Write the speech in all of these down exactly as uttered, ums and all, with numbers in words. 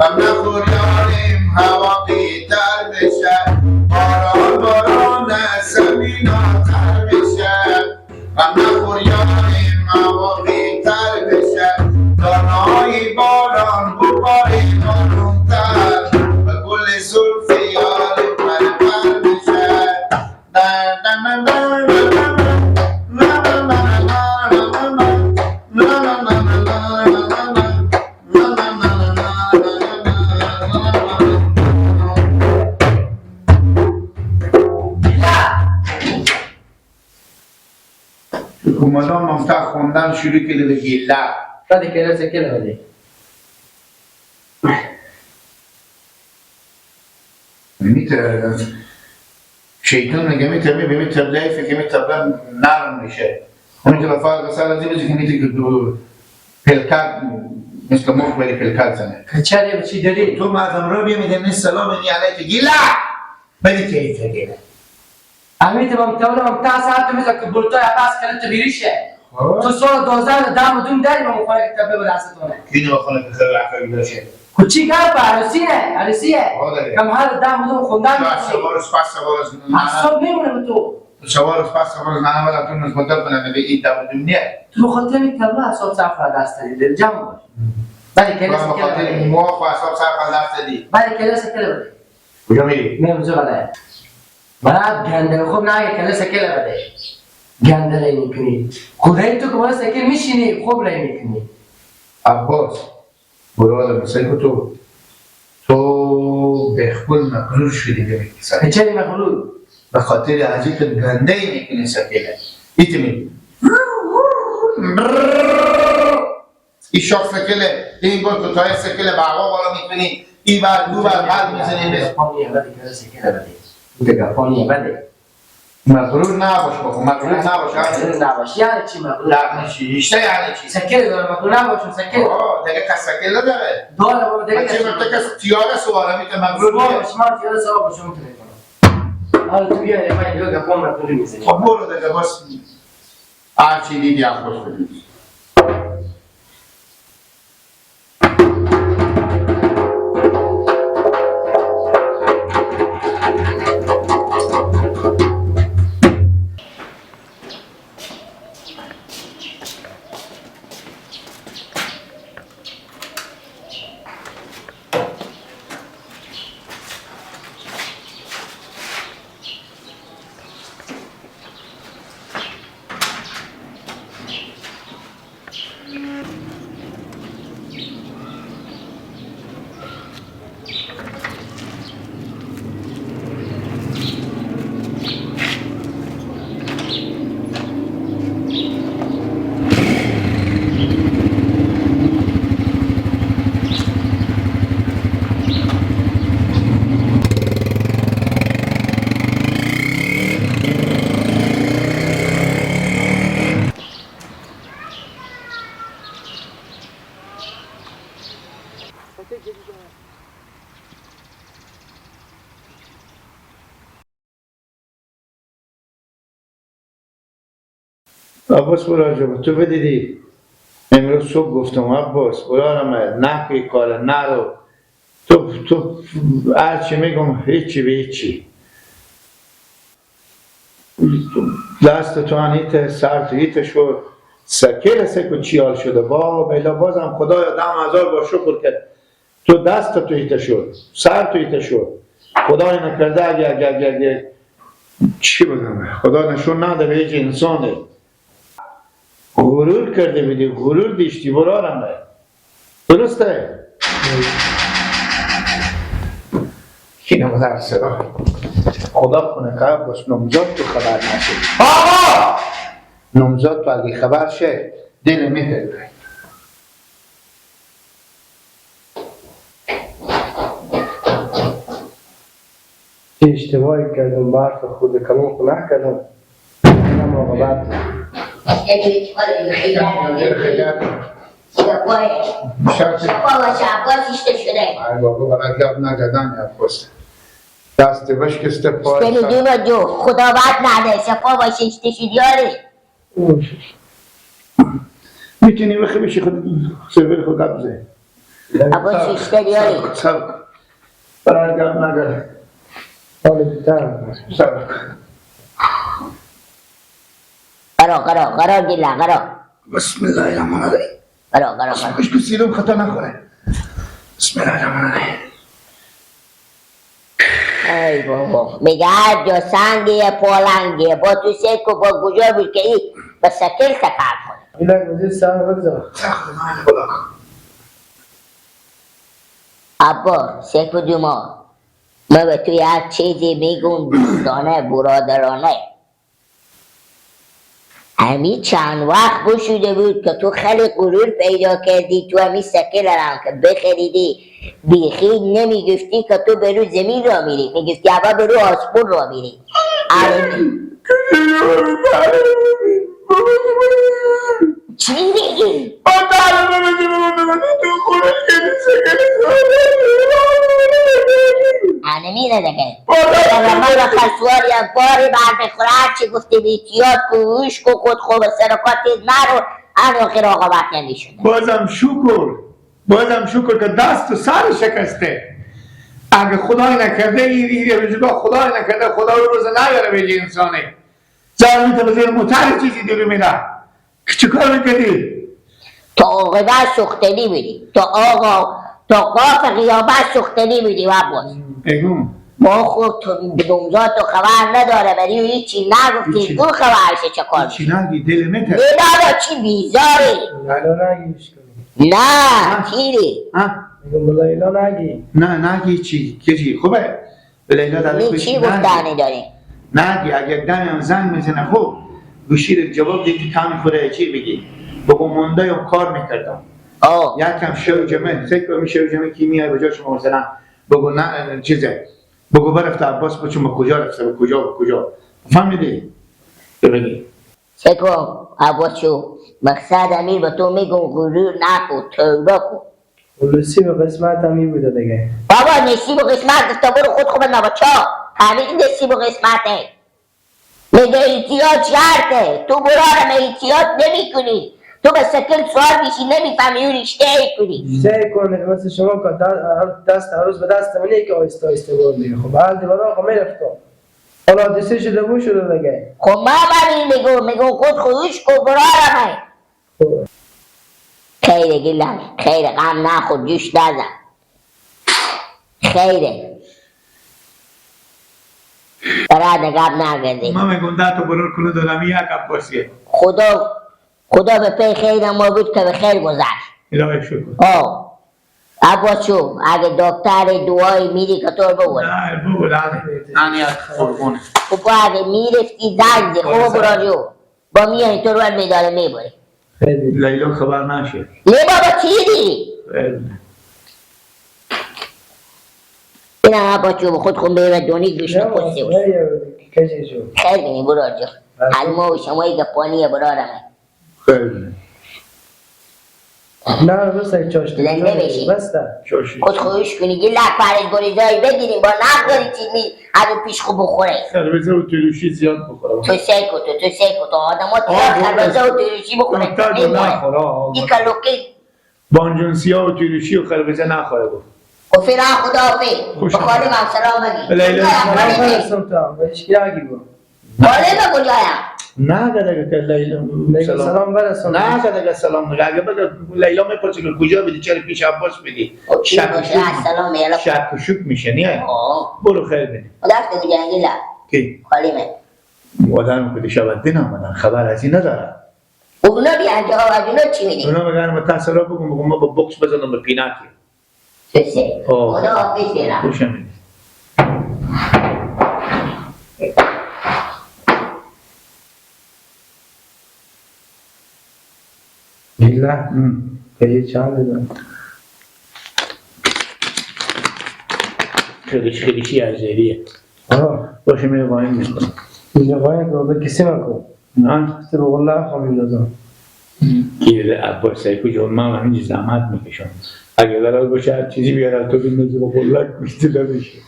غم نخور یاریم، هوا بهتر بشه. باران، باران، زمینا تر بشه. غم نخور یاریم، هوا بهتر بشه. دانه‌های باران بباره بارون‌تر. به گل زلف یاریم پر پر بشه. حکومدان ممتع خوندن شروع کرده به گیله. بعد کلاس کل بده. می‌تر-، شیطان میگه می‌تر-، می‌بینی تبله‌ای فکر می‌تر نرم می‌شه. اون که فرق سر از این روزی که می‌تر که دو پلکت مثل مخ بری پلکت زنه. کچری بچی داری؟ تو مردم رو بیمیدن، این سلام نی علیک گیله. بری که ایفه گیله. امیت بام تولم تا ساعت میزه که بولتو عباس کرد تو بیریشه. خب. تو سال دوازده دام و دوم داری با مخوره که تبه و دست دونه. کی نو خونه که خیلی رفعه بیداشه؟ کوچی گپ عروسی نه، عروسیه. آه، داره. کم هر دام و دوم خوندن شاید می‌کنی. سوار است، پس سوار است. اعصاب می‌مونه به تو. سوار است، پس سوار است، نه، ولی تو نسبت دار کنه، به این دام و دوم نیه. تو خود تمی تبه اعصاب صاف را دست داری، دل جمع باش. بله، که خدا نسبت بخاطر کرده. موها خو اعصاب صاف را دست داری. بله، که نسبت کرده. کجا می‌ری؟ من اونجا بده. برات گنده خوب نه، کله سکل بده. گنده ری می‌کنی. خدای تو که بالا سکل می‌شینی، خوب ری می‌کنی. عباس، برادر، مثل که تو، تو به خپل مغرور شدی به این قصه. چرا مغرور؟ به خاطر از این که گنده ای می‌کنی سکله. ایتی می. ای شاخ سکله، این گل کوتاه سکله، به هوا بالا می‌کنی، ای بر، او بر، بر می‌زنی، بس. گپانی بده، کله سکله بده. این گپانی بده. مغرور نباش بابا، مغرور نباش، مغرور نباش. یعنی چی مغرور؟ یعنی چی؟ ایشته یعنی چی؟ سکله داره، مغرور نباش، سکله. آه، دیگه کس سکله داره. داره بابا، دیگه بچه کس من تو کس تیاره سواره می‌ته مغرور سوار نیه. باش، من تیاره سوار باشم، می‌تونه کنم. حالا تو بیا، یه من یه گپان مغروری می‌زنی. خب برو دیگه، بس. هر چی دیدی از خود بدید. عباس برار جان، تو بدیدی. امروز صبح گفتم، عباس برار من، نکو ای کار نرو. تو، تو هر چی می‌گم، هیچی به هیچی. دست تو انیت، سر تو ایت شد. سکل سکو چی حال شده؟ با میلا بازم خدایا دم هزار بار شکر کرد. تو دست تو ایته شد، سر تو ایته شد. خدای نکرده اگه، اگه، اگه، اگه، چی بگم؟ خدا نشون نده به هیچ انسانه. غرور کرده بیدی، غرور دیشتی، برارمه. درسته؟ کی نمودار سرا؟ خدا کنه که بس نمزاد تو خبر نشه. آقا! نمزاد تو اگه خبر شه، دل می‌تره. چه اشتباهی کردم، به حرف خود کلام خو نکردم. اما به بعد شفا و شفا سیشته شده. ای بابا، برات گپ نکردم، یا پست. دست بشکسته، پای سر. دون جو، خدا بد نده، شفا و شیشته شد، یاره. می‌تونی بخی بشی خود سرور خود گپ بزنی. ابا شیشته بیاری. صبر کن، صبر کن. برای گپ نگره. حال بیتر. صبر کن. قرار، قرار، قرار گیلا، قرار. بسم الله الرحمن الرحیم. قرار، قرار، قرار. خوش کو سیروم خطا نخوره. بسم الله الرحمن الرحیم. ای بابا، میگه هر جا سنگی یه پالنگی یه. با تو سیکو با کجا بود که ای به سکل تکر کنه. اینا گزیر سنگ بگذار. سنگ خود من بلا کن. ابا، سیکو دوما، من به تو یک چیزی میگم دوستانه، برادرانه. همی چند وقت بشوده بود که تو خیلی غرور پیدا کردی، تو همی سکل را هم که بخریدی، بیخی نمی‌گفتی که تو به رو زمین را میری، می‌گفتی اول به رو آسمون را میری. الان چی می‌گی؟ انمی نه دیگه. اگر من به خسوار یک باری بر بخوره، هر چی گفتی بیتیات کو، گوش کو، خود خوب سر و کار تیز نرو، ان آخر آقابت نمی‌شونه. بازم شکر، بازم شکر که دست و سر شکسته. اگه خدای نکرده، این، این روزگار خدای نکرده، خدا او روز نیاره به جای انسانی. زار می‌تونه بزیر موتر چیزی دیگه می‌ره. که چی کار می‌کنی؟ تا عاقبت سوختنی بودی. تا آقا، تا قاف قیامت سوختنی بودی و باز. بگو. با خود تو به دمزاد تو خبر نداره، ولی هیچی نگفتی، هیچی. تو خبرش چه کار هیچی می‌کنی؟ نگی، دل من تنگ. نه بابا، چی بیزاری؟ الان نگیش کنی. نه، ها؟ تیری. ها؟ می‌گم بلا اینا نگی. نه، نگی چی؟ که چی؟ خوبه. به لیلا در نی گوشی چی نگی. گفتنی داری؟ نگی، اگه یک دمی هم زنگ می‌زنه، خب، گوشی رو جواب دیدی، کمی خوره چی بگی؟ بگو مونده یا کار می‌کردم. آه. یکم شو جمعه، فکر کنم شو جمعه کی میای به جا شما مثلاً بگو نه، چیزه. بگو برفته عباس بچون به کجا رفته، به کجا، به کجا. فهمیدی؟ بگی. سکو، ابا چو، مقصد امیر به تو می‌گم غرور نکو، توبه کو. و نصیب و قسمت هم این بوده دیگه. بابا نصیب و قسمت گفته برو خود خوب نبا چا؟ همین نصیب و قسمته. میگه احتیاط شرطه، تو برارم احتیاط نمی‌کنی. تو به سکل سوار می‌شی نمی‌فهمی اون اشتهی کنی. سعی کنه که مثل شما که دست، دست هر روز به دست منی که آهسته آهسته بار میره. خب هر دیوارا خب می‌رفتم. حالا حادثه شده بو شده دیگه. خب ما بری میگو، میگو خود خویش کو برارمه. خب. خیره گیلم، خیره غم نخور، جوش نزن. خیره. برا ده غم نگردی. ما میگم ده تا برار کنه دارم، یک عباسیه. خدا، خدا به پی خیر ما بود که به خیر گذشت. الهی شکر. آه. ابا چو، اگه دکتر دوای میری که تو رو ببره. نه، ببره، آره. آنی از قربونه. خب با اگه میرفتی زنگ زی، خب باشه. برا جو. با میای تو رو میداره میبره. خیلی. لیلا خبر نشه. یه بابا چی دی؟ خیلی. این ابا چو خود خون به دونی گوش نه، نکوسته نه، باش. یه کسی جو. خیلی برا جو. بله. حال ما و شما یه گپانی برا رمه. خیلی. نه، بس یک چاشت. لنده بشی. بس ده. چاشت. خود خویش کنی، گی لک پرش گریزایی بگیریم، با نخوری چی می، از اون پیش خوب بخوره. خربزه و ترشی زیاد بخوره. تو سیکو تو، تو سیکو تو، آدم ها آه، خربزه و ترشی بخوره. دکتر می‌مونه. نخوره، آه، آه. این کلوکی. بانجون سیاه و ترشی و خربزه نخوره بود. و فیرا خدا فی. خوش به خاله آمد. من سلام بگی. بله، بله. سلام بگی. سلطان، به اشکیاگی بود. بالا به کجایا؟ نه، دادگه که لیلا لیلا سلام. سلام برسون. نه، دادگه سلام نگه. اگه بگه لیلا می‌پرسه که کجا بدی، چرا پیش عباس بدی؟ خب، چی شک و باشه؟ شک. السلام علیکم. شک و شک می‌شه، نیه؟ آه. برو خیر بینی. خدا تو بجنگی لا. کی؟ خالی من. آدم کدی شب دین آمدن، خبر از این نداره. اونا بیا اینجا، آواز اونا چی می‌دی؟ اونا بگن، ما تصرف بکن، بگو ما با بکس بزنم به پیناکی. سه سه. آه. خدا حافظ دیرم. خوشم می‌دی. بالله. هم. که یه چند بدم. خیلی، خیلی چی از ایریه. آه. باشه، میره قایم می‌کنم. اینجا قایم کن، به کسی مکن. نه. سه به والله خواهیم دادم. گیر عباس سیکو جان، من همینجور زحمت می‌کشم. اگه قرار باشه هر چیزی بیاره، تو بندازی به قلک، گوشتی نمیشه.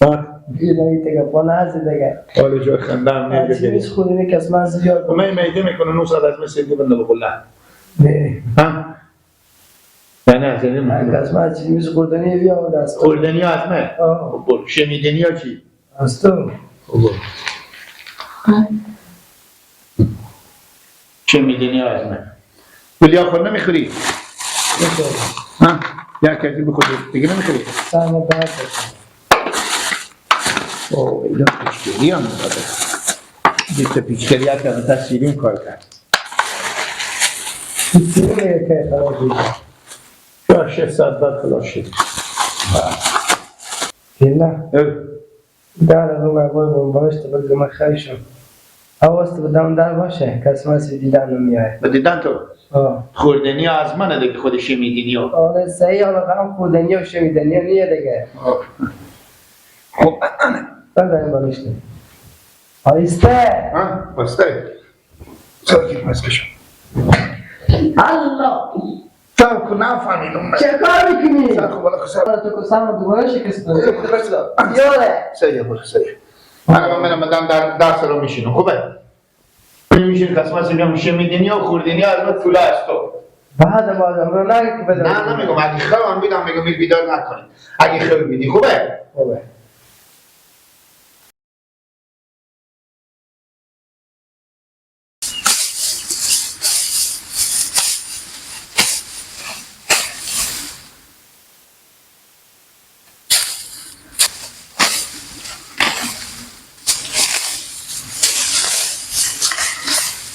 ها؟ یه دقیقه تلفن هست دیگه. حالا جا خنده هم هر نمی‌گیره. چیز خود اینه که از من زیاد. خب من میده می‌کنه، نه صد از من سیدی بنده به قلک. نه. ها؟ نه، سنه می‌کنه. کسمه چی میز خوردنی بیا و دست. خوردنی آزمه؟ آه. خب، برو. شیمیدنی ها چی؟ از تو. خب، برو. شیمیدنی آزمه. گلیا خور نمیخوری؟ می‌خورم. ها؟ یا کسی بخور دیگه نمیخوری؟ سرما درد دارم. اوه، اینا پیچگری هم داره. دو تا پیچگری هم که تا شیرین کار کرد. پیچگری که خراب شد. شش ساعت بعد خلاص شد. نه. اه. دارم رو مگوی بون باش تو بگم خیشم. حواست به دم در باشه، کس مسی دیدن نمیاد. به دیدن تو؟ آه. خوردنی آزمانه دیگه، خود شیمیدنی ها. آره، صحیح، حالا هم خوردنی و شیمیدنی ها نیه دیگه. آه. خب، انه. بزنیم بالشته. آهسته. ها؟ آهسته. ساکت بس کشم. الله. تو کو نفهمیدم من. چه کار می‌کنی؟ سر خوب، بالا خسر. تو کو سر دوباره شکست دادی. خوب، بس دا. یاله. سیه، برو، سیه. انا من می‌رم، من در، در سر رو می‌شینم. خوبه؟ می‌شین کس مسی میام، می‌شه می‌دینی و خوردنی از من پولا از تو. بعد ما آدم رو نگه که بدم. نه، نمی‌گم. اگه خوابم بیدم، می‌گم، می‌ر بیدار نکنی. اگه خواب بیدی، خوبه؟ خوبه.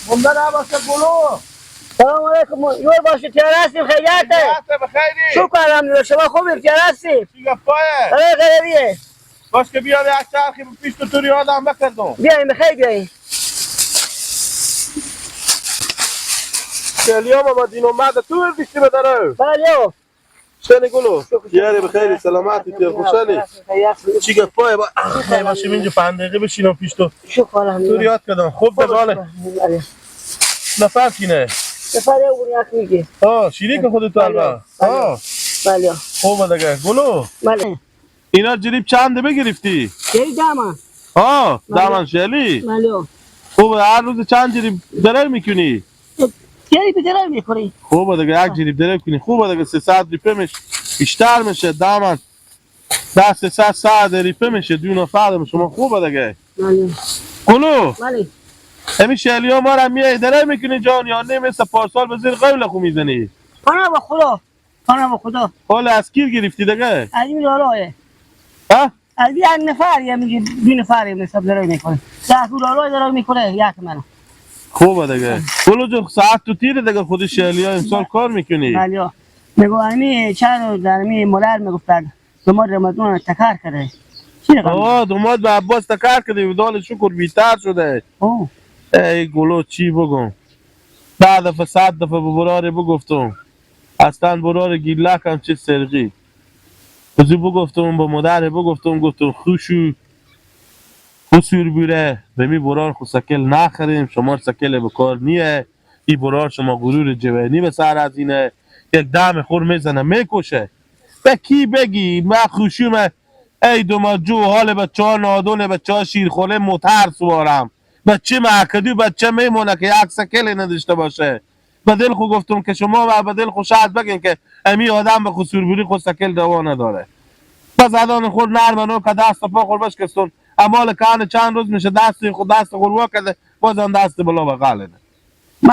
مونده نباشه گلو. سلام علیکم. یور باشی، تیار هستی؟ خیریته؟ خیریته، بخیری. شکر الحمدلله. شما خوبی؟ تیار هستی؟ چی گپایه؟ آره، خیریه. باش که بیا، بیا، چرخی پیش تو، تو ری آدم بکردم. بیاین، بخیر بیاین. خیلی هم آمدین، اومد تو بردیشتی به دره. بله، او. شنی گلو. یاری بخیری، سلامتی، تیر خوشانی. چی گپای با؟ خیلی باشی، من جو پنج دقیقه بشینم پیش تو. شکر الحمدلله. تو ری یاد کردم. خوب ده باله. بله. نفر کینه؟ نفر یه اون یک میگه. آه، شیریک خودتو البته. بله. آه. بله. خوبه دیگه. گلو. بله. اینا جریب چند بگرفتی؟ جریب ده من. آه، بله. ده من شلی. بله. خوب، هر روز چند جریب درو می‌کنی؟ جریب درو می‌کنی. خوب دیگه، یک جریب درو کنی. خوب دیگه، سیصد روپیه میشه. بیشتر می‌شه، ده من. ده سیصد، صد روپیه می‌شه، دو نفر شما. خوب دیگه. بله. گلو. بله. همین شلی ها ما را میای درو می‌کنی جان، یا نه مثل پارسال به زیر قول خو می‌زنی؟ پناه به خدا. پناه به خدا. حال از کی گرفتی دیگه؟ از این لالایه. ها؟ از این نفر، یه میگه دو نفر یه حساب داره می‌کنه. ده تو لالای داره می‌کنه، یک منه. خوبه دیگه. گلو جون، ساعت تو تیره دیگه، خودی شلی ها امسال کار می‌کنی. بله. میگو امی چند در امی مادر می‌گفتن، دوماد رمضان تکر کرده. چی رقم؟ آه، دوماد به عباس تکر کرده، بدال شکر بیشتر شده. آه. ای گلو، چی بگم؟ ده دفعه، صد دفعه به براره بگفتم. اصلاً برار گیلک هم چه سرقی. بزو بگفتم، به مادر بگفتم، گفتم، خوشو، خسور بوره، به می برار خو سکل نخریم، شما سکل به کار نیه، ای برار شما غرور جوانی به سر از اینه، یک دم خور می‌زنه، می‌کشه. به کی بگی؟ من خوشومه، ای دو ما جو حال بچه‌ها نادونه، بچه‌ها شیرخوره، موتر سوارم. بچه مهکدو بچه میمونه که یک سکل نداشته باشه. به دل خو گفتم که شما و به دل خو شاید بگین که امی آدم به خسور بوری خو سکل روا نداره. بس ادان خور نرم نو که دست و پا خور بشکستون. امال کان چند روز می‌شه دست خو، دست خور وا کرده، بازم دست بلا بغل اینه.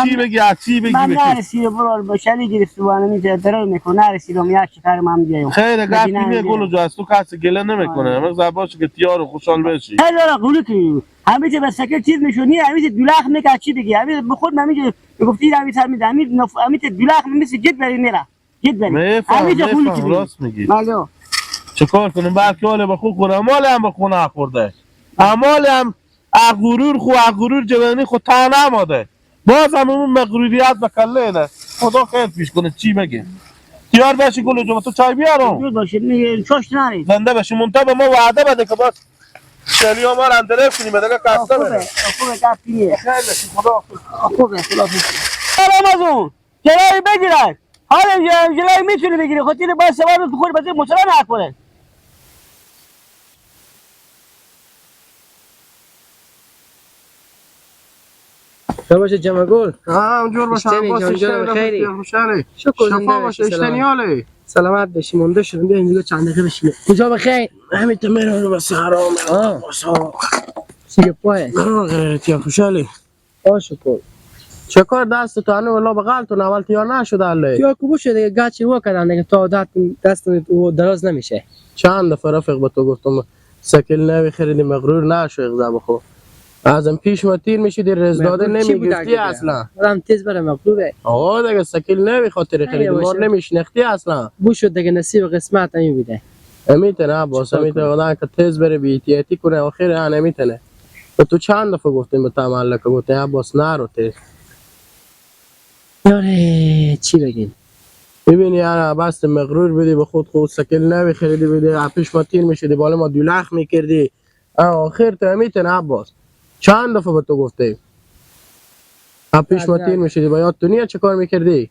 چی بگی، از چی بگی، من بگی. نرسیده برار بشلی گرفته بانه می‌جه درو می‌کنه، نرسیدم یک شکر من بیایم. خیر، گپی نیه گلو جو، از تو کسی گله نمی‌کنه. آره. من زباش که تیار و خوشحال بشی. هی داره گلو کی. همیشه به سکل چیز می‌شونی، همیشه دولاخ می‌کرد، چی بگی؟ همیشه به خود همیشه گفتی، همیشه، همیشه، همیشه نف-، همیشه دولاخ مثل جد بری میره. جد بری. می‌فهم، همیشه گلو می‌فهم، کی بگی. راست می‌گی. بله. چه کار کنیم؟ بلکه حال به خود خوره، مال هم به خونه خورده. امال هم ا غرور خو، ا غرور جوانی خو تا نماده. باز هم اون مغروریت به کله اینه. خدا خیر پیش کنه، چی بگیم؟ تیار بشی گل جمعه، تو چای بیارم. دور باشید، نه، چاش نری. زنده بشی، منتها به ما وعده بده که باز شلی ها ما را اندره کنیم، دیگه کسته خوبه، بره. خوبه، گپ نیه. خیر بشی، خدا حافظ. خوبه، خدا حافظ. سلام از اون. جلوی بگیرن. حالا جلوی می‌تونی بگیری، خود تیر باز سوار تو خود بزیر مچرا نکنه. تو باشه جمع گل. ها، اونجور باشه، اشتنی عباس، جان، جان اشتنی بخیری. رفیق، خوشحالی. شکر، شفا زنده باشه، باشی، اشتنی سلامت. حالی. سلامت باشی، مونده شدم، بیا اینجا چند دقیقه بشینیم. کجا بخیر؟ همین تو میره رو بس حرام. آه. بس ها. چیه پایه؟ برو غیرتی، خوشحالی. آه، شکر. چه کار دست تو هنو والله بغل تو نوال تیار نشده، علی؟ یا کو بوشه دیگه، گچی وا کردن دیگه، تا دست، دست و دراز نمیشه. چند دفعه رفیق به تو گفتم، سکل نوی خریدی، مغرور نشو، اغزه بخو. ازم پیش ما تیر می‌شیدی، رز داده مغرور چی بوده نمی‌گفتی دیگه؟ اصلاً. آدم تیز بره مغروره. آقا دیگه سکل نوی خاطر نه، خریدی، ما یواشه. نمی‌شناختی اصلاً. بوشو دیگه، نصیب و قسمت همی بیده. امیتنه عباس، چیکار امیتنه کنم؟ آدم که تیز بره بی احتیاطی کنه، آخر ان امیتنه. و تو چند دفعه گفتیم به تملک، گفتیم عباس نرو تیز. یاره، چی بگیم؟ ببینی، یعنی، بس مغرور بودی به خود، خود سکل نوی خریدی بودی، پیش ما تیر می‌شدی، بالا ما دوی لخ می‌کردی. آه، آخر تو امیتن عباس. چند دفعه به تو گفته؟ پیش ما تیر می‌شدی، با یاد تو نیه چه کار می‌کردی؟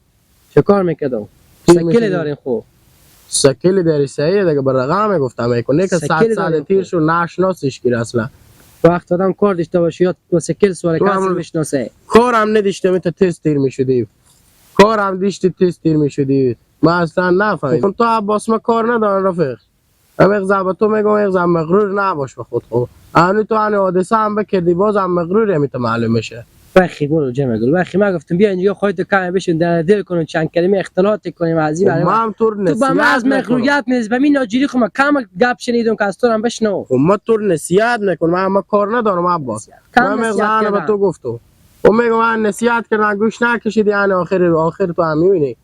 چه کار می‌کردم؟ تیر سکل می‌شدی. دارین خو. سکل داری صحیحه دیگه، به رقم گفتم می‌کنه که سکل صد، صد دارین تیر خو. شو، نشناسیش گیر اصلاً. وقت آدم کار داشته باشه، یا با سکل سوار تو کسی هم می‌شناسه. کار هم نداشته، می‌ته تیز تیر می‌شدی. کار هم داشتی، تیز تیر می‌شدی. من اصلاً نفهمیدم. تو عباس، ما کار ندارم رفیق. هم یک زن به تو می‌گم، یک زن مغرور نباش به خود خو. هنو تو هنو حادثه هم بکردی، باز هم مغرور همی تو معلوم می‌شه. بخی برو جمع گل. بخی من گفتم بیا اینجا خودت کم بشین، در دل کنم، چند کلمه اختلاط کنیم، از این خب برای من هم تو رو تو با من نصیحت از می‌کنم. مغروریت می‌ز، به من ناجوری خو من کم گپ شنیدم که از تو هم بشنو. خب من تو رو نصیحت می‌کنم، من، من کار ندارم عباس. کم من یک نصیحت زن به کردم. تو گفتم. و می‌گم من نصیحت کردم، گوش نکشیدی، یعنی آخر، آخر تو هم می‌بینی.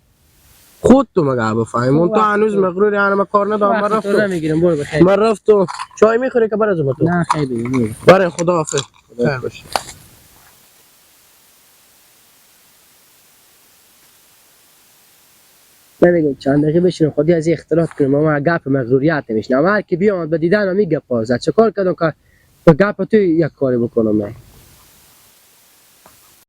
خود تو مگه بفهمون؟ تو وقت هنوز تو. مغرور، یعنی من کار ندارم، من وقت تو رفتم. نمی‌گیرم، برو بخیر. من رفتم. چای می‌خوری که برای تو؟ نه، خیر بگیر، برو. برای خداحافظ. خیر باش. نه دیگه، چند دقیقه بشینم، خودی از این اختلاط کنم، اما گپ مغروریت نمی‌شنم. هر کی بیامد به دیدن همی گپا زد. چه کار کردم که به گپ تو یک کاری بکنم من؟